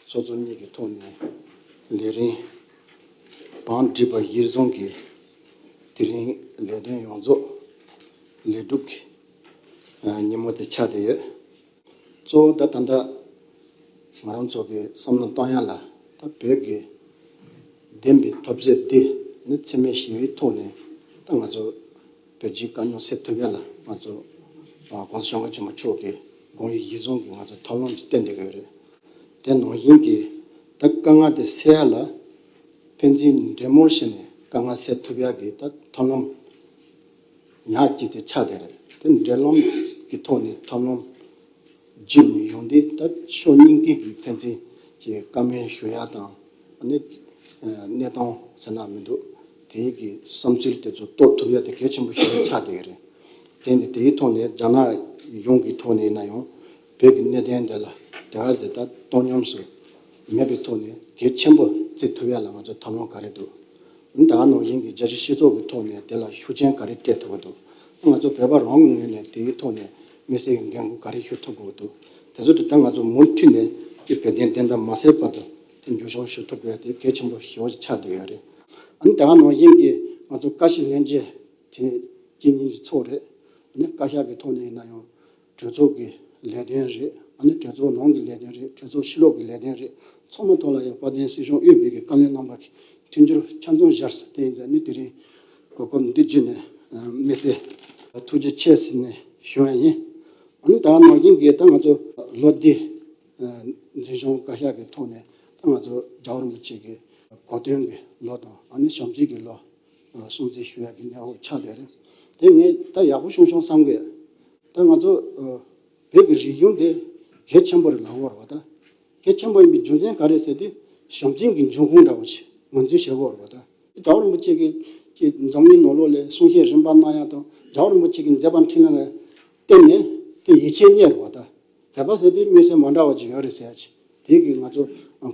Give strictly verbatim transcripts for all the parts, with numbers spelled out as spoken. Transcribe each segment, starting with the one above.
ཚོགས་གཙོ་གཉིས་ཀྱི་ཐོག་ནས་ལས་རིམ་བང་སྒྲིག་པ་གཞིར་བཟུང་གིས་དེ་རིང་ལས་དོན་ཡོངས་རྫོགས་ལས་སྒྲུབ་ཀྱི་ཉིན་མོ་དེ་ཆགས་བསྡད་ཡོད། གཙོ་བོ་ད་ད་ལྟ་ང་རང་ཚོ་གི་བསམ་བློ་གཏོང་ཡ་ལ་ད་བོད་ཀྱི་བདེན་པའི་འཐབ་རྩོད་འདི་ནི་འཚེ་མེད་ཞི་བའི་ཐོག་ནས་ད་ང་ཚོ་བོད་སྤྱིའི་དཀའ་རྙོག་སེལ་ཐུབ་ཡ་ལ་ང་ཚོ་༸གོང་ས་༸སྐྱབས་མགོན་ཆེན་པོ་མཆོག་གི་དགོངས་ཡིག་གཞིར་བཟུང་གིས་ང་ཚོ་ཐབས་ལམ་ཅིག་བསྟན་བསྡད་ཀྱི་ཡོད་རེད། དེ་ནང་བཞིན་གྱི་ད་དཀའ་ངལ་དེ་སེལ་ཡ་ལ་ཕན་ཚུན་འབྲེལ་མོལ་བྱས་ནས་དཀའ་ངལ་སེལ་ཐུབ་ཡ་གི་ད་ཐབས་ལམ་ཉག་གཅིག་དེ་ཆགས་བསྡད་རེད། དེ་འབྲེལ་ལམ་གྱི་ཐོག་ནས་ཐབས་ལམ་བརྒྱུད་ནས་ཡོང་དུས་ད་ཕྱོགས་གཉིས་ཀའི་གི་ཕན་ཚུན་གྱི་བཀའ་མོལ་ཞུ་ཡ་དང་ཨ་ནི་གནས་སྟངས་ཟེར་ན་མི་འདུག་དེའི་གི་བསམ་ཚུལ་དེ་ཚོ་རྟོགས་ཐུབ་ཡ་དེ་གལ་ཆེན་པོ་ཞིག་ཆགས་བསྡད་ཀྱི་རེད། དེ་ནི་དེའི་ཐོག་ནས་རྒྱ་ནག་གཞུང་གི་ཐོག་ནས་ཡིན་ན་ཡང་བོད་ཀྱི་གནད་དོན་འདི་ལ་དེ་ག་དེ་ལྟར་བཏང་སྙོམས་སུ་མེད་པའི་ཐོག་ནས་གལ་ཆེན་པོ་བརྩི་ཐུབ་ཡ་ལ་ང་ཚོ་ཐབས་ལམ་ག་རེ་འདུག་ད་ག་ནང་བཞིན་གྱི་རྒྱལ་སྤྱིའི་སྤྱི་ཚོགས་ཀྱི་ཐོག་ནས་དེ་ལ་ཤུགས་རྐྱེན་ག་རེ་སྤྲད་ཐུབ་ཀྱི་འདུག་ང་ཚོ་བོད་པ་རང་གི་ངོས་ནས་དེའི་ཐོག་ནས་དམིགས་བསལ་གྱི་འགན་ཁུར་ག་རེ་ཞུ་ཐུབ་དགོས་འདུག་དེ་ཚོ་དེ་ལྟར་ང་ཚོ་མུ་མཐུད་ནས་ཀྱི་བོད་དོན་བདེན་མཐའ་མ་གསལ་བར་དུ་དེ་མཇུག་སྐྱོང་ཞུ་ཐུབ་དགོས་དེ་གལ་ཆེན་པོ་ཞེ་པོ་ཅིག་ཆགས་བསྡད་ཡོད་རེད། ཨ་ནི་དེ་ག་ནང་བཞིན་གྱི་ང་ཚོ་བཀའ་ཤག་ལྷན་རྒྱས་དེ་དཀྱིལ་སྙིང་གི་ཚོགས་རེད། ཨ་ནི་བཀའ་ཤག་གི་ཐོག་ནས་ཡིན་ན་ཡང་གྲོས་ཚོགས་ཀྱི་ལས་དོན་རེད། ཨ་ནི་གྲོས་ཚོགས་ནང་གི་ལས་དོན་རེད། གྲོས་ཚོགས་ཕྱི་ལོགས་ཀྱི་ལས་དོན་རེད། ཚང་མ་ཐོག་ལ་ཡང་དཔལ་ལྡན་སྲིད་སྐྱོང་དབུས་པའི་གི་བཀའ་བློན་རྣམ་པ་གི་མཐུན་འགྱུར་ཆ་ཚང་སྦྱར་སོང་། དེ་ཡིན་དུས་ཨ་ནི་དེ་རིང་གོ་སྐབས་འདི་བརྒྱུད་ནས་དམིགས་བསལ་ཐུགས་རྗེ་ཆེ་ཟེར་ནས་ཞུ་ཡ་ཡིན། ཨ་ནི་ད་ག་ནང་བཞིན་གྱི་ད་ང་ཚོ་ལོ་འདི་འཛིན་སྐྱོང་བཀའ་ཤག་གི་ཐོག་ནས་ད་ང་ཚོ་རྒྱལ་བ་རིན་པོ་ཆེ་གི་གོ་སྟོན་གྱི་ལོ་དང་ཨ་ནི་བྱམས་བརྩེ་གི་ལོ་སྲུང་བརྩི་ཞུ་ཡ་གི་གནས་བབ་ཆགས་བསྡད་རེད། དེ་ངས་ད་ཡག་པོ་བྱུང་བྱུང་བསམ་གི། ད་ང་ཚོ་བོད་ཀྱི་རིག་གཞུང་དེ་གལ་ཆེན་པོ་རེད་ལབ་ཡོད་རེད་བ། ད་གལ་ཆེན་པོ་ཡིན་པའི་རྒྱུ་མཚན་ག་རེ་ཟེར་དུས་བྱམས་བརྩེ་གི་འབྱུང་ཁུངས་འདྲ་བོ་ཞིག་ངོས་འཛིན་བྱེད་ཀྱི་ཡོད་རེད་བ། ད་རྒྱལ་བ་རིན་པོ་ཆེ་གིས་ཀྱི་འཛམ་གླིང་ནང་ལོགས་ལ་གསུང་བཤད་རིམ་པ་གནང་ཡ་དང་རྒྱལ་བ་རིན་པོ་ཆེ་གི་མཛད་པ་འཕྲིན་ལས་ལ་བརྟེན་ནས་དེ་ཡིད་ཆེས་རྙེད་རེད་བ། ད་བོད་པ་ཟེར་དུས་མི་སེར་མ་འདྲ་བ་ཅིག་ཡོད་རེད་ཟེར་ཡ་ཅིག་དེ་གིས་ང་ཚོ་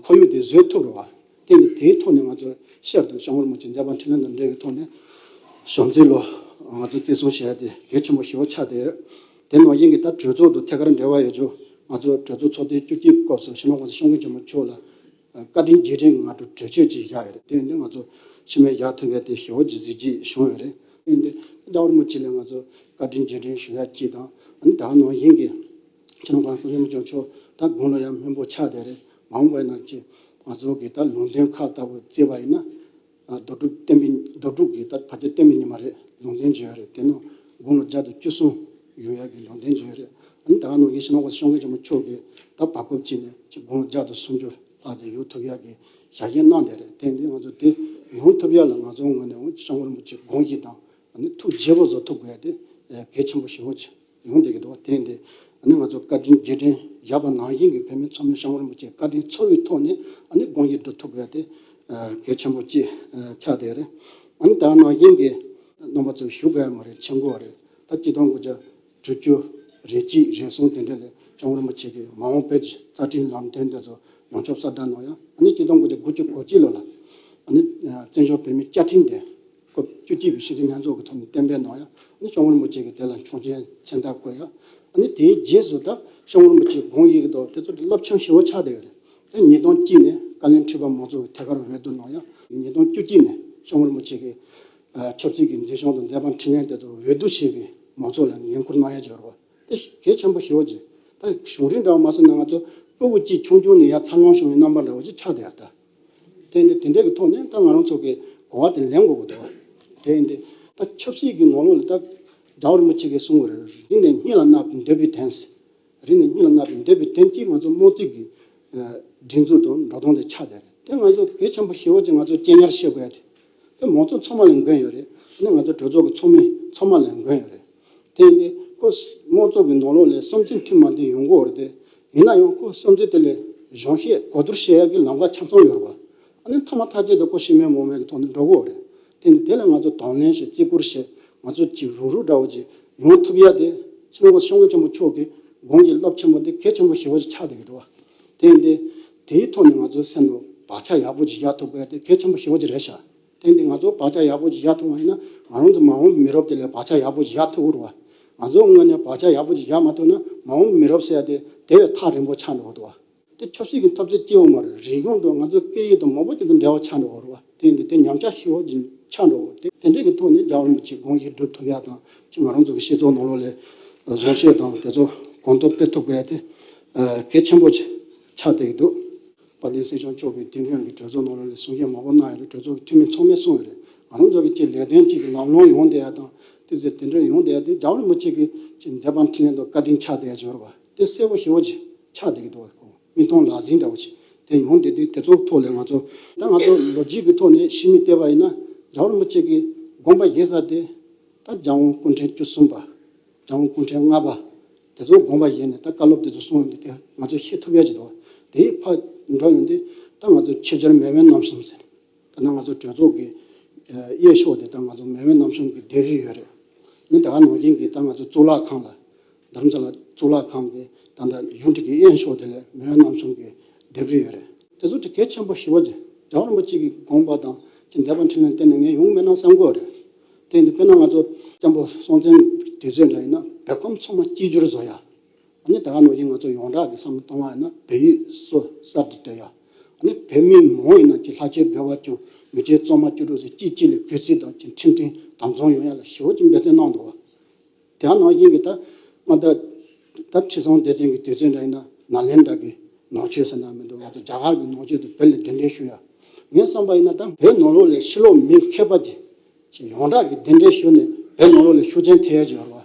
ཁོར་ཡུག་དེ་བཟོས་ཐུབ་རེད་བ། དེ་ནི་དེའི་ཐོག་ནས་ང་ཚོ་ཤར་དུ་སྐྱབས་མགོན་རིན་པོ་ཆེ་མཛད་པ་འཕྲིན་ལས་དང་འབྲེལ་བའི་ཐོག་ནས་བྱམས་བརྩེ་ལོ་ང་ཚོ་བརྩི་སྲུང་བྱེད་ཡ་དེ་གལ་ཆེན་པོ་ཞེ་པོ་ཆགས་བསྡད་ཡོད། དེ་ནང་བཞིན་གྱི་ད་གྲོས་ཚོགས་དང་ཐད་ཀར་འབྲེལ་བ་ཡོད་ཆོག་ང་ཚོ་གྲོས་ཚོགས་ཚོགས་ཐེངས་བཅུ་གཅིག་གི་སྐབས་སུ་སྤྱི་ནོར་༸གོང་ས་༸སྐྱབས་མགོན་ཆེན་པོ་མཆོག་ལ་བཀའ་དྲིན་རྗེས་དྲན་གྱི་སྔ་དྲོ་གྲོས་ཆོད་ཅིག་བཞག་ཡོད་རེད། དེ་ཡིན་དུས་ང་ཚོ་ཕྱི་མིག་བཞག་ཐུབ་ཡ་དེ་ཞེ་པོ་ཅིག་གཟི་བརྗིད་བྱུང་ཡོད་རེད། དེ་ཡིན་དུས་རྒྱལ་བ་རིན་པོ་ཆེ་ལ་ང་ཚོ་བཀའ་དྲིན་རྗེས་དྲན་ཞུ་ཡ་གཅིག་དང་ཨ་ནི་ད་ག་ནང་བཞིན་གྱི་སྤྱི་ནོར་༸གོང་ས་༸སྐྱབས་མགོན་ཆེན་པོ་མཆོག་ད་དགུང་ལོ་ཡང་སྨིན་པོ་ཆགས་བསྡད་རེད། མ་འོངས་པ་ཡིན་ན་ཅིག་ང་ཚོ་གི་ད་ལུང་བསྟན་ཁག་ལྟ་བུ་བརྩིས་པ་ཡིན་ན། ཨ་རྡོ་གྲུབ་བསྟན་པའི་རྡོ་གྲུབ་ཀྱི་ད་ཕ་ཆེར་བསྟན་པའི་ཉི་མ་རེད། ལུང་བསྟན་བྱས་ཡོད་རེད། དེ་ནང་དགུང་ལོ་བརྒྱ་དང་བཅུ་གསུམ་ཡོད་ཡག་གི་ལུང་བསྟན་བྱས་ཡོད་རེད། ཨ་ནི་ད་ག་ནང་བཞིན་སྤྱི་ནོར་༸གོང་ས་༸སྐྱབས་མགོན་ཆེན་པོ་མཆོག་གིས་ད་བར་སྐབས་ཅིག་ནས་ཅིག་དགུང་ལོ་བརྒྱ་དང་སུམ་ཅུ་ལྷག་ཙམ་ཡོང་ཐུབ་ཡག་གི་ཞལ་བཞེས་གནང་བསྡད་རེད། དེ་འདི་ང་ཚོ་དེ་ཡོང་ཐུབ་ཡག་ལ་ང་ཚོའི་ངོས་ནས་སྐྱབས་མགོན་རིན་པོ་ཆེ་དགོངས་གཞི་དང་ཨ་ནི་ཐུགས་དགྱེས་པོ་བཟོ་ཐུབ་དགོས་ཡག་དེ་གལ་ཆེན་པོ་ཞེ་པོ་ཅིག་ཡོང་བསྡད་ཀྱི་འདུག་དེ་ཡིན་དུས་ཨ་ནི་ང་ཚོ་བཀའ་དྲིན་རྗེས་དྲན་བཞག་པ་ནང་བཞིན་གྱི་བོད་མི་ཚང་མས་སྐྱབས་མགོན་རིན་པོ་ཆེའི་བཀའ་དྲིན་ཚོར་བའི་ཐོག་ནས་ཨ་ནི་དགོངས་གཞི་སྒྲུབ་ཐུབ་དགོས་ཡག་དེ་གལ་ཆེན་པོ་ཅིག་ཆགས་བསྡད་རེད། ཨ་ནི་ད་ག་ནང་བཞིན་གྱི་རྣམ་པ་ཚོས་ཞུ་དགོས་ཡག་མ་རེད། མཁྱེན་གྱི་ཡོད་རེད། ད་ཆིག་སྟོང་དགུ་བརྒྱ་དྲུག་ཅུ་རེ་གཅིག་རེ་གསུམ་དེ་འདྲ་ལ་སྐྱབས་མགོན་རིན་པོ་ཆེ་གིས་མ་འོངས་བོད་ཀྱི་རྩ་ཁྲིམས་ལམ་སྟོན་དེ་ཚོ་ཡོངས་ཁྱབ་གསལ་བསྒྲགས་གནང་ཡ། ཨ་ནི་ཆིག་སྟོང་དགུ་བརྒྱ་དགུ་བཅུ་གོ་གཅིག་ལོ་ལ་ཨ་ནི་བཙན་བྱོལ་བོད་མིའི་བཅའ་ཁྲིམས་དེ་སྐབས་བཅུ་གཅིག་པའི་སྤྱི་འཐུས་ལྷན་ཚོགས་ཀྱི་ཐོག་ནས་གཏན་འབེབས་གནང་ཡ། ཨ་ནི་སྐྱབས་མགོན་རིན་པོ་ཆེ་གིས་དེ་ལ་ཆོག་མཆན་མཚན་རྟགས་བཀོད་ཡ། ཨ་ནི་དེའི་རྗེས་སུ་ད་སྐྱབས་མགོན་རིན་པོ་ཆེའི་དགོངས་གཞི་གི་ཐོག་དེ་ཚོ་རླབས་ཆེན་ཞེ་པོ་ཆགས་བསྡད་ཡོད་རེད། དེ་ཉིས་སྟོང་གཅིག་ནས་བཀའ་བློན་ཁྲི་པ་མང་ཚོགས་ཀྱིས་ཐད་ཀར་འོས་བསྡུ་གནང་ཡ། ཉིས་སྟོང་བཅུ་གཅིག་ནས་སྐྱབས་མགོན་རིན་པོ་ཆེ་གིས་ཆབ་སྲིད་ཀྱི་མཛད་གཞུང་དང་མཛད་པ་འཕྲིན་ལས་དེ་ཚོ་འོས་བསྡུ་བྱས་པའི་མང་ཚོགས་ལ་འགན་འཁུར་གནང་ཡ་ཅིག་ཡོད་རེད་བ། དེ་གལ་ཆེན་པོ་ཞེ་པོ་ཅིག་ད་གཞུང་རིང་འདྲ་བ་མ་སོང་ན་ང་ཚོ་སྤུ་གུ་གཅིག་ཆུང་ཆུང་ནས་ཡར་འཚར་ལོངས་བྱུང་བའི་རྣམ་པ་འདྲ་བོ་ཅིག་ཆགས་བསྡད་ཡོད་རེད་ད། དེ་འདི་དེ་འདྲ་གི་ཐོག་ནས་ད་ང་རང་ཚོ་གི་གོ་བ་དེ་ལེན་དགོས་ཀྱི་འདུག་དེ་འདི་ད་ཆབ་སྲིད་ཀྱི་ནང་ལོགས་ལ་ད་རྒྱལ་བ་རིན་པོ་ཆེ་གིས་གསུངས་པ་རེད། རིགས་ནི་གཉིས་ལ་གནས་པའི་འདོད་པའི་དོན། རིགས་ནི་གཉིས་ལ་གནས་པའི་འདོད་པའི་དོན་གྱིས་ང་ཚོ་དམངས་གཙོ་གི་སྒྲིག་འཛུགས་དང་འགྲོ་སྟངས་དེ་ཆགས་བསྡད་རེད། དེ་ང་ཚོ་གལ་ཆེན་པོ་ཞེ་པོ་ཅིག་ང་ཚོ་གཅེས་ཉར་བྱེད་དགོས་ཡ་དེ། དེ་མང་གཙོ་ཚང་མ་ལ་འགན་ཡོད་རེད། ཨ་ནི་ང་ཚོ་གྲོས་ཚོགས་ཀྱི་ཚོགས་མི་ཚང་མ་ལ་འགན་ཡོད་རེད། དེ་ཡིན་དུས་ཁོ་དམངས་གཙོ་གི་ནང་ལོགས་ལ་བསམ་ཚུལ་མཐུན་མ་མཐུན་ཡོང་གི་ཡོད་རེད་དེ། ཡིན་ན་ཡང་ཁོ་བསམ་ཚུལ་དེ་ལ་གཞུང་བཤད་གོ་བསྡུར་བྱེད་ཡག་གི་ལམ་ཁ་ཆ་ཚང་ཡོད་རེད་བ། ཨ་ནི་མཐའ་མ་ཐག་གཅོད་དེ་ཁོ་ཤི་མེད་མོ་མེད་ཀྱི་ཐོག་ནས་འགྲོ་གི་ཡོད་རེད། དེ་ནི་དེ་ལ་ང་ཚོ་དང་ལེན་བྱེད་བརྩི་བཀུར་བྱེད་ང་ཚོ་གཅིག་རུག་རུག་འདྲ་བོ་ཅིག་ཡོང་ཐུབ་ཡ་དེ་སྤྱི་ནོར་༸གོང་ས་༸སྐྱབས་མགོན་ཆེན་པོ་མཆོག་གི་དགོངས་ཀྱི་རླབས་ཆེན་པོ་དེ་གལ་ཆེན་པོ་ཞེ་པོ་ཅིག་ཆགས་བསྡད་ཀྱི་འདུག་བ། དེ་ཡིན་དུས་དེའི་ཐོག་ནས་ང་ཚོ་སེམས་ནང་བག་ཆགས་ཡག་པོ་ཅིག་བཞག་ཐུབ་དགོས་ཡ་དེ་གལ་ཆེན་པོ་ཞེ་པོ་ཅིག་རེད་ཤག་དེ་འདི་ང་ཚོ་བག་ཆགས་ཡག་པོ་ཅིག་བཞག་ཐུབ་པ་ཡིན་ན་ང་རང་ཚོ་མ་འོངས་པའི་མི་རབས་དེ་ལ་བག་ཆགས་ཡག་པོ་ཅིག་བཞག་ཐུབ་ཀྱི་རེད་བ། ང་ཚོ་ངོས་ནས་བག་ཆགས་ཡག་པོ་ཅིག་བཞག་མ་ཐུབ་ན་མ་འོངས་པའི་མི་རབས་ཟེར་ཡ་དེ་དེ་བས་ཐག་རིང་པོ་ཆགས་འགྲོ་གི་འདུག་བ། དེ་ ཆབ་སྲིད་ཀྱི་འཐབ་རྩོད་སྐྱེལ་བ་མ་རེད། རིག་གཞུང་དང་ང་ཚོའི་སྐད་ཡིག་དང་མང་པོ་ཅིག་དང་འབྲེལ་བ་ཆགས་འགྲོ་བ་རེད་བ། དེ་འདི་དེ་ཉམས་ཆག་ཞེ་པོ་ཅིག་ཆགས་འགྲོ་བ། དེ་དེ་འདྲས་ཀྱི་ཐོག་ནས་རྒྱལ་བ་རིན་པོ་ཆེའི་དགོངས་གཞི་སྒྲུབ་ཐུབ་ཡག་དང་ཅིག་ང་རང་ཚོ་གི་སྤྱི་ཚོགས་ནང་ལོགས་ལ་བཟང་བཤད་དང་དེ་ཚོ་གོང་མཐོར་སྤེལ་ཐུབ་དགོས་ཡ་དེ་གལ་ཆེན་པོ་ཆགས་བསྡད་ཀྱི་འདུག་དཔལ་ལྡན་སྲིད་སྐྱོང་མཆོག་གིས་དེ་སྔོན་གྱི་གྲོས་ཚོགས་ནང་ལོགས་ལ་གསུང་བཤད་མང་པོ་གནང་ཡོད་རེད། གྲོས་ཚོགས་ཀྱི་འཐུས་མི་ཚང་མས་གསུངས་ཡོད་རེད། ང་རང་ཚོ་གི་ཅིག་ལས་དོན་ཅིག་གི་ལམ་ལྷོང་ཡོང་བསྡད་ཡ་དང་དེ་ཚོ་དེ་འདྲ་ཡོང་བསྡད་ཡ་དེ་རྒྱལ་བ་རིན་པོ་ཆེ་གི་ཅིག་མཛད་པ་འཕྲིན་ལས་དང་བཀའ་དྲིན་ཆགས་བསྡད་ཡ་ཅིག་ཡོད་རེད་བ། དེ་གསལ་པོ་ཞེ་པོ་ཅིག་ཆགས་བསྡད་ཀྱི་འདུག་བ། ཁོ་མིག་མཐོང་ལག་ཟིན་འདྲ་བོ་ཞིག་དེ་ཡོང་བསྡད་དུས་དེ་ཚོའི་ཐོག་ལ་ང་ཚོ་ད་ང་ཚོ་ལོ་རྒྱུས་ཀྱི་ཐོག་ནས་ཕྱི་མིག་བལྟས་པ་ཡིན་ན་རྒྱལ་བ་རིན་པོ་ཆེ་གི་དགོངས་པ་བཞེས་ས་དེ་ད་རྒྱལ་དབང་སྐུ་ཕྲེང་བཅུ་གསུམ་པ། རྒྱལ་དབང་སྐུ་ཕྲེང་ལྔ་པ། དེ་ཚོ་དགོངས་པ་བཞེས་ནས་ད་བཀའ་སློབ་དེ་ཚོ་གསུངས་ཡོང་དུས་དེ་ང་ཚོ་ཤེས་ཐུབ་ཡ་ཅིག་འདུག་དེའི་ཕར་འགྲོ་ཡོང་དུས་ད་ང་ཚོ་ཆོས་རྒྱལ་མེས་དབོན་རྣམ་གསུམ་ཟེར། ད་ནང་ང་ཚོ་གྲོས་ཚོགས་ཀྱི་ཨ་གཡས་ཕྱོགས་དེ་ད་ང་ཚོ་མེས་དབོན་རྣམ་གསུམ་གྱི་ལྡེབས་རིས་ཡོད་རེད། ནི་ད་ག་ནང་བཞིན་གྱི་ད་ང་ཚོ་གཙུག་ལག་ཁང་ལ་རྡ་རམ་ས་ལ་གཙུག་ལག་ཁང་གི་ད་ལྟ་གཞུང་འབྲེལ་གྱི་གཡས་ཕྱོགས་དེ་ལ་མེས་དབོན་རྣམ་གསུམ་གྱི་ལྡེབས་རིས་ཡོད་རེད། དེ་ཚོ་དེ་གལ་ཆེན་པོ་ཞེ་པོ་ཅིག་རྒྱལ་བ་རིན་པོ་ཆེ་གི་དགོངས་པ་དང་ཅིག་མཛད་པ་འཕྲིན་ལས་བརྟེན་ནས་ངས་ཡོང་མེད་ན་བསམ་གྱི་ཡོད་རེད། དེ་འདི་དཔེར་ན་ང་ཚོ་སྐྱབས་མགོན་སྲོང་བཙན་དུས་ཚོད་འདྲ་ཡིན་ན་བོད་ཁམས་ཚང་མ་གཅིག་གྱུར་བཟོ་ཡ། ཨ་ནི་ད་ག་ནང་བཞིན་ང་ཚོ་ཡོངས་གྲགས་ཀྱི་བསམ་བློ་གཏོང་བ་ཡིན་ན་བོད་ཡིག་སོ་གསར་དུ་བཏོད་ཡ། ཨ་ནི་བོད་མི་མང་ཡིན་ན་ཅིག་ལྷ་ཆོས་དགེ་བ་བཅུ་མི་ཆོས་གཙང་མ་བཅུ་དྲུག་ཟེར་གཅིག་གཅིག་ལ་གུས་བརྩི་དང་ཅིག་ཁྲིམས་མཐུན་དམ་བཟུང་ཡོང་ཡ་ལ་ཞེ་པོ་ཅིག་འབད་བརྩོན་གནང་འདུག་བ། དེ་ནང་བཞིན་གྱི་ད་ང་ད་ད་ཁྲི་སྲོང་ལྡེ་བཙན་གྱི་དུས་ཚོད་འདྲ་ཡིན་ན་ནཱ་ལེནྡྲ་གི་ནང་ཆོས་ཟེར་ན་མི་འདུག་ང་ཚོ་རྒྱ་གར་གྱི་ནང་ཆོས་དེ་བོད་ལ་གདན་འདྲེན་ཞུ་ཡ། ངས་བསམ་པ་ཡིན་ན་ད་བོད་ནང་ལོགས་ལ་ཕྱི་ལོགས་མི་མཁས་པ་ཅིག་ཅིག་ཡོངས་གྲགས་ཀྱི་གདན་འདྲེན་ཞུ་ནས་བོད་ནང་ལོགས་ལ་ཤུགས་རྐྱེན་ཐེབས་ཡ་ཅིག་ཡོད་རེད་བ།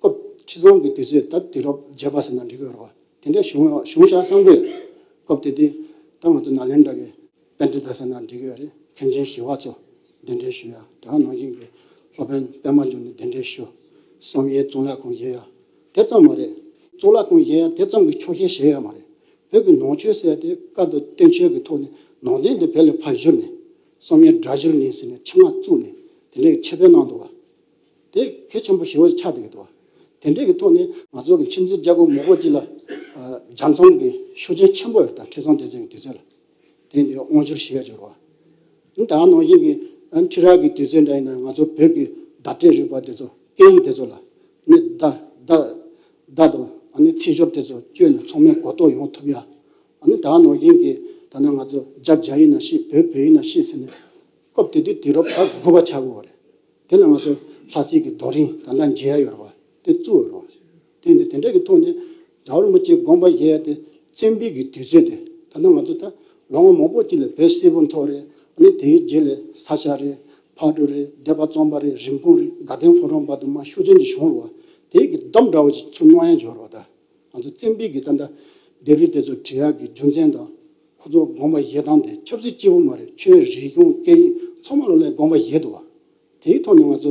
སྐབས་ཁྲི་སྲོང་གི་དུས་ཚོད་ད་དུས་རབས་བརྒྱད་པ་ཟེར་ན་འགྲིག་གི་ཡོད་རེད་བ། དེ་འདྲ་བྱུང་བྱུང་བཞག་བསམ་གི་ཡོད། སྐབས་དེ་དུས་ད་ང་ཚོ་ནཱ་ལེནྡྲ་གི་པཎྜི་ཏ་ཟེར་ན་འགྲིག་གི་ཡོད་རེད། མཁན་ཆེན་ཞི་བ་འཚོ་གདན་འདྲེན་ཞུ་ཡ། དེ་ག་ནང་བཞིན་གྱི་སློབ་དཔོན་པདྨ་འབྱུང་གནས་གདན་འདྲེན་ཞུ། བསམ་ཡས་གཙུག་ལག་ཁང་བཞེངས་ཡ། དེ་ཙམ་མ་རེད། གཙུག་ལག་ཁང་བཞེངས་ཡ་དེ་ཙམ་གྱི་ཆོག་ཤེས་བྱེད་ཡ་མ་རེད། བོད་ཀྱི་ནང་ཆོས་ཟེར་ཡ་དེ་བཀའ་དང་བསྟན་བཅོས་ཀྱི་ཐོག་ནས་ནང་བསྟན་དེ་བོད་ལ་ཕར་བསྒྱུར་ནས་བསམ་ཡས་སྒྲ་བསྒྱུར་གླིང་ཟེར་ནས་ཆེད་མངགས་བཙུགས་ནས་དེ་འདྲའི་ཁྱབ་སྤེལ་གནང་འདུག་བ། དེ་གལ་ཆེན་པོ་ཞེ་པོ་ཆགས་བསྡད་ཀྱི་འདུག་བ། དེ་འདྲའི་གི་ཐོག་ནས་ང་ཚོ་གི་ཁྱིམ་མཚེས་རྒྱལ་ཁབ་མང་པོ་ཅིག་ལ་ཨ་རྒྱལ་མཚམས་ཀྱི་ཤུགས་རྐྱེན་ཆེན་པོ་ཡོད་དང་ཁྲི་སྲོང་ལྡེ་བཙན་གྱི་དུས་ཚོད་ལ། དེ་འདི་དབང་བསྒྱུར་ཞུ་ཡ་འབྱོར་བ། ད་ནང་བཞིན་གྱི་ཨ་ཁྲི་རལ་གྱི་དུས་ཚོད་འདྲ་ཡིན་ན་ང་ཚོ་བོད་ཀྱི་བརྡ་སྤྲོད་རིག་པ་དེ་ཚོ་སྐད་ཡིག་དེ་ཚོ་ལ་ནི་བརྡ་བརྡ་བརྡ་དང་ཨ་ནི་ཚིག་སྦྱོར་དེ་ཚོ་བཅོས་ནས་ཚང་མས་གོ་རྟོགས་ཡོང་ཐུབ་ཡ། ཨ་ནི་ད་ནང་བཞིན་གྱི་ད་ནང་ང་ཚོ་རྒྱ་རྒྱ་ཡིག་ན་ཤེས་བོད་བོད་ཡིག་ན་ཤེས་ཟེར་ནས་སྐབས་དེ་དུས་དུས་རབས་ད་དགུ་པ་ཆགས་ཡོད་རེད། དེ་ལ་ང་ཚོ་ལྷ་སའི་གི་རྡོ་རིང་ད་ལྟ་མཇལ་ཡ་ཡོད་རེད་བ། དེ་བཙུགས་ཡོད་རེད་བ། དེ་འདི་དེ་འདྲ་གི་ཐོག་ནས་རྒྱལ་བ་རིན་པོ་ཆེའི་དགོངས་པ་བཞེས་ཡ་དེ་བཙན་པོའི་གི་དུས་ཚོད་དེ་ད་ལྟ་ང་ཚོ་ད་ལོ་ངོ་མང་པོ་ཅིག་ལ་བོད་སིལ་བུ་མཐོ་རེད། ཨ་ནི་དེའི་རྗེས་ལ་ས་སྐྱ་རེད། ཕག་གྲུ་རེད། སྡེ་པ་གཙང་པ་རེད། རིན་སྤུངས་རེད། དགའ་ལྡན་ཕོ་བྲང་བར་དུ་མ་ཤུགས་ཅན་གྱི་བྱུང་རེད་བ། དེའི་གི་བསྡོམས་འདྲ་བོ་ཅིག་ཚུར་གནང་ཡ་འབྱོར་རེད་བ། ད་ང་ཚོ་བཙན་པོའི་གི་ད་ལྟ་ལྡེབས་རིས་དེ་ཚོ་བྲི་ཡག་གི་རྒྱུ་མཚན་དང་ཁོ་ཚོ་དགོངས་པ་བཞེས་སྟངས་དེ་ཆབ་སྲིད་གཅིག་པུ་མ་རེད། ཆོས་རིག་གཞུང་སྐད་ཡིག་ཚང་མ་ལོ་ལ་དགོངས་པ་བཞེས་འདུག་བ། དེའི་ཐོག་ནས་ང་ཚོ་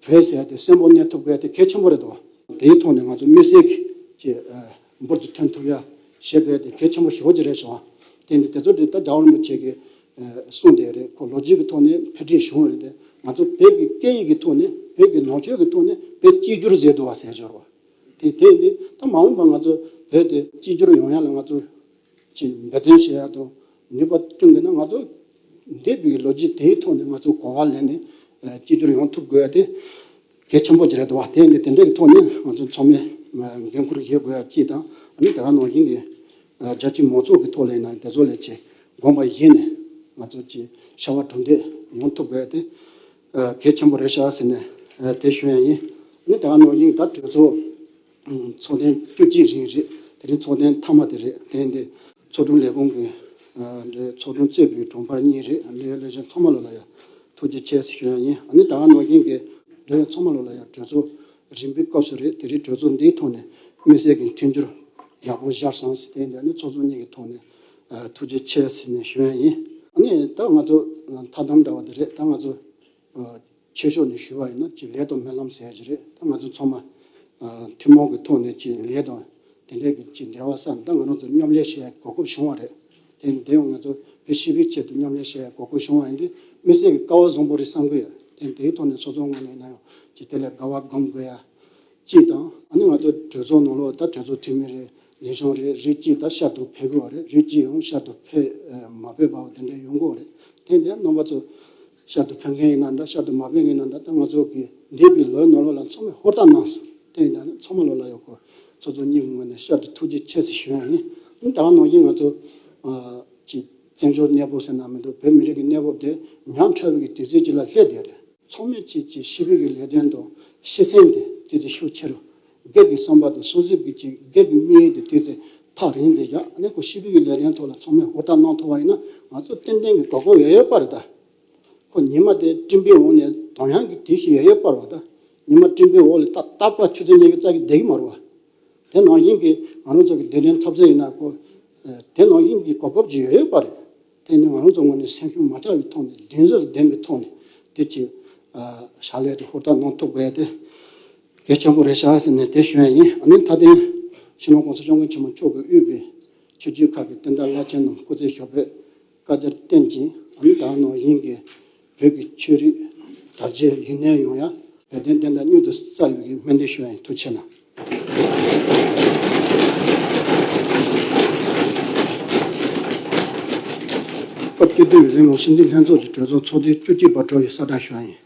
བོད་ཟེར་ཡ་དེ་གསོན་པོ་གནས་ཐུབ་དགོས་ཡ་དེ་གལ་ཆེན་པོ་རེད་འདུག་བ། དེའི་ཐོག་ནས་ང་ཚོ་མི་སེར་གྱི་ཅིག་ཨ་འབུར་དུ་ཐོན་ཐུབ་ཡ་བྱེད་དགོས་ཡ་དེ་གལ་ཆེན་པོ་ཞེ་པོ་ཅིག་རེད་བྱུང་བ། དེ་ནི་དེ་ཚོ་དེ་ད་རྒྱལ་བ་རིན་པོ་ཆེ་གིས་ཨ་གསུངས་བསྡད་རེད། ཁོ་ལོ་རྒྱུས་ཀྱི་ཐོག་ནས་འཕེལ་འགྲིབ་བྱུང་བ་རེད་དེ། ང་ཚོ་བོད་ཀྱི་སྐད་ཡིག་གི་ཐོག་ནས་བོད་ཀྱི་ནང་ཆོས་ཀྱི་ཐོག་ནས་བོད་གཅིག་གྱུར་མཛད་འདུག་བ་ཟེར་འབྱོར་བ། དེ་དེ་འདི་ད་མ་འོངས་པ་ང་ཚོ་བོད་དེ་གཅིག་གྱུར་ཡོང་ཡ་ལ་ང་ཚོ་ཅིག་འབད་བརྩོན་བྱེད་ཡ་དང་ནུས་པ་བསྐྲུན་དགོས་ན་ང་ཚོ་འདས་པའི་ལོ་རྒྱུས་དེའི་ཐོག་ནས་ང་ཚོ་གོ་བ་ལེན་ནས་ཨ་གཅིག་གྱུར་ཡོང་ཐུབ་དགོས་ཡ་དེ་གལ་ཆེན་པོ་ཅིག་རེད་འདུག་བ། དེ་འདི་དེ་འདྲ་གི་ཐོག་ནས་ང་ཚོ་ཚང་མས་ཨ་འགན་འཁུར་བཞེས་དགོས་ཡ་གཅིག་དང་། ཨ་ནི་དེ་ག་ནང་བཞིན་གྱི་ཨ་རྒྱ་ཆེའི་མང་ཚོགས་ཀྱི་ཐོག་ལ་ཡིན་ན་དེ་ཚོ་ལས་ཀྱི་དགོངས་པ་བཞེས་ནས་ང་ཚོ་ཀྱི་བྱ་བ་གྲུབ་འབྲས་ཡོང་ཐུབ་དགོས་ཡ་དེ་ཨ་གལ་ཆེན་པོ་རེད་ཤག་ཟེར་ནས་ཨ་དེ་ཞུ་ཡ་ཡིན། ཨ་ནི་དེ་ག་ནང་བཞིན་ད་གྲོས་ཚོགས་ཚོགས་ཐེངས་བཅུ་གཅིག་རིང་རེད། དེ་རིང་ཚོགས་ཐེངས་མཐའ་མ་དེ་རེད། དེ་འདི་ཚོགས་དྲུང་ལས་ཁུངས་ཀྱི་ཨ་འདི་ཚོགས་དྲུང་གཙོས་པའི་དྲུང་འཕར་གཉིས་རེད། འབྲེལ་ཡོད་ལས་བྱེད་ཚང་མ་ལོ་ལ་ཡང་ཐུགས་རྗེ་ཆེ་ཞུ་ཡ་ཡིན། ཨ་ནི་ད་ག་ནང་བཞིན་གྱི་འབྲེལ་ཡོད་ཚང་མ་ལོ་ལ་ཡང་གྲོས་ཚོགས་རིམ་པའི་སྐབས་སུ་རེད། དེ་རིང་གྲོས་ཚོགས་འདིའི་ཐོག་ནས་མི་སེར་གྱི་མཐུན་འགྱུར་ཡག་པོ་ཤར་སོང་ཟེར། དེ་འདི་ཨ་ནི་ཚོགས་གཙོ་གཉིས་ཀྱི་ཐོག་ནས་ཨ་ཐུགས་རྗེ་ཆེ་ཟེར་ནས་ཞུ་ཡ་ཡིན། ཨ་ནི་ད་ང་ཚོ་མཐའ་དམ་འདྲ་བ་དེ་རེད། ད་ང་ཚོ་ཨ་ཆོས་ཕྱོགས་ནས་ཞུས་པ་ཡིན་ན་ཅིག་ལས་དང་སྨོན་ལམ་ཟེར་ཡ་ཅིག་རེད། ད་ང་ཚོ་ཚང་མ་ཨ་ཐུན་མོང་གི་ཐོག་ནས་ཅིག་ལས་དང་དེ་འདྲའི་གི་ཅིག་འབྲེལ་བ་བསམ། ད་ང་རང་ཚོ་མཉམ་ལས་བྱེད་ཡ་གོ་སྐབས་བྱུང་བ་རེད། དེ་ཡིན་དེ་ཡང་ང་ཚོ་བོད་སྤྱི་པའི་ཆེད་དུ་མཉམ་ལས་བྱེད་ཡ་གོ་སྐབས་བྱུང་བ་ཡིན་དུས་མི་སེར་གྱི་སྐལ་བ་བཟང་པོ་རེད་བསམ་གི་ཡོད། དེ་དེའི་ཐོག་ནས་སོ་སོ་ངོས་ནས་ཡིན་ན་ཡང་ཅིག་དེ་ལ་དགའ་བ་སྒོམ་དགོས་ཡ་གཅིག་དང་། ཨ་ནི་ང་ཚོ་གྲོས་ཚོགས་ནང་ལོགས་ད་གྲོས་ཚོགས་འཐུས་མི་རེད། འཛིན་སྐྱོང་རེད། རིགས་གཅིག་ད་ཤར་དུ་ཕེབས་དགོས་རེད། རིགས་གཅིག་ཡང་ཤར་དུ་ཕེབས་མ་ཕེབས་པ་དེ་འདྲ་ཡོང་གི་རེད། དེ་འདྲ་རྣམ་པ་ཚོ་ཤར་དུ་ཕེབས་མཁན་ཡིན་ན་འདྲ། ཤར་དུ་མ་ཕེབས་མཁན་ཡིན་ན་འདྲ། ད་ང་ཚོ་གི་འདས་པའི་ལོའི་ནང་ལོགས་ལ་ཚང་མས་ཧུར་ཐག་གནང་སོང་། དེ་ཡིན་ན་ཚང་མ་ལོ་ལ་ཡོད་གོ། ཚོགས་གཙོ་གཉིས་ཀྱི་ངོས་ནས་ཤར་དུ་ཐུགས་རྗེ་ཆེ་ཟེར་ཞུ་ཡ་ཡིན། ད་ག་ནང་བཞིན་ང་ཚོ་ཨ་ཅིག་བཙན་བྱོལ་གནས་བབ་ཟེར་ན་མི་འདུག་བོད་མི་རིགས་ཀྱི་གནས་བབ་དེ་ཉག་ཕྲ་བའི་གི་དུས་ཚོད་ཅིག་ལ་སླེབས་བསྡད་རེད། ཚང་མས་ཅིག་ཅིག་སྤྱི་པའི་གི་ལས་དོན་དང་ཤེས་ཚད་དེ་ཏོག་ཙམ་ཤུགས་ཆེ་རུ། སྒེར་གྱི་བསམ་པ་དང་སོ་སོའི་གི་ཅིག་སྒེར་གྱི་དམིགས་ཡུལ་དེ་ཏོག་ཙམ་ཐག་རིང་ཙམ་བཞག་ཨ་ནི་ཁོ་སྤྱི་པའི་གི་ལས་དོན་ཐོག་ལ་ཚང་མས་ཧུར་ཐག་གནང་ཐུབ་པ་ཡིན་ན་ང་ཚོ་ཏན་ཏན་གྱི་གོ་སྐབས་ཡོད་ཡོད་པ་རེད་ད། ཁོ་ཉི་མ་དེ་སྤྲིན་པའི་འོག་ནས་དོང་ཡང་གི་དེ་ཞིག་ཡོད་ཡོད་པར་བ་ད། ཉི་མ་སྤྲིན་པའི་འོག་ལ་ཏག་ཏག་པ་ཆུ་ཚོད་ཉི་ཤུ་རྩ་གི་བསྡད་ཀྱི་མ་རེད་བ། དེ་ནང་བཞིན་གྱི་ང་རང་ཚོ་གི་བདེ་དོན་འཐབ་རྩོད་ཡིན་ན་ཁོ་དེ་ནང་བཞིན་གྱི་གོ་སྐབས་ཅིག་ཡོད་ཡོད་པ་རེད། དེ་ནི་ང་རང་ཚོ་ངོས་ནས་སེམས་ཤུགས་མ་ཆག་པའི་ཐོག་ནས་གདེང་ཚོད་ལྡན་པའི་ཐོག་ནས་དེ་ཅིག་ཕྱག་ལས་དེ་ཧུར་ཐག་གནང་ཐུབ་དགོས་ཡ་དེ་གལ་ཆེན་པོ་རེད་ཤག་ཟེར་ནས་དེ་ཞུ་ཡ་ཡིན། ཨ་ནི་མཐའ་དོན་སྤྱི་ནོར་༸གོང་ས་༸སྐྱབས་མགོན་ཆེན་པོ་མཆོག་གིས་དབུས་པའི་ཆོས་བརྒྱུད་ཁག་གི་བསྟན་བདག་བླ་ཆེན་རྣམས་སྐུ་ཚེ་ཞབས་པད་བསྐལ་བརྒྱར་བརྟན་ཅིང་ཨ་ནི་ད་ག་ནང་བཞིན་གྱི་བོད་ཀྱི་ཆོས་རིག་དར་རྒྱས་ཡུན་གནས་ཡོང་ཡ་བོད་དོན་བདེན་མཐའ་མྱུར་དུ་གསལ་བའི་སྨོན་འདུན་ཞུ་ཡ་ཡིན། ཐུགས་རྗེ་ཆེ་གནང་། སྐབས་བཅུ་བདུན་པའི་རིང་ལུང་ཕྱི་འབྲེལ་ལྷན་ཚོགས་ཀྱི་གྲོས་ཚོགས་ཚོགས་དུས་བཅུ་གཅིག་པ་གྲོལ་བའི་གསལ་བསྒྲགས་ཞུ་བ་ཡིན།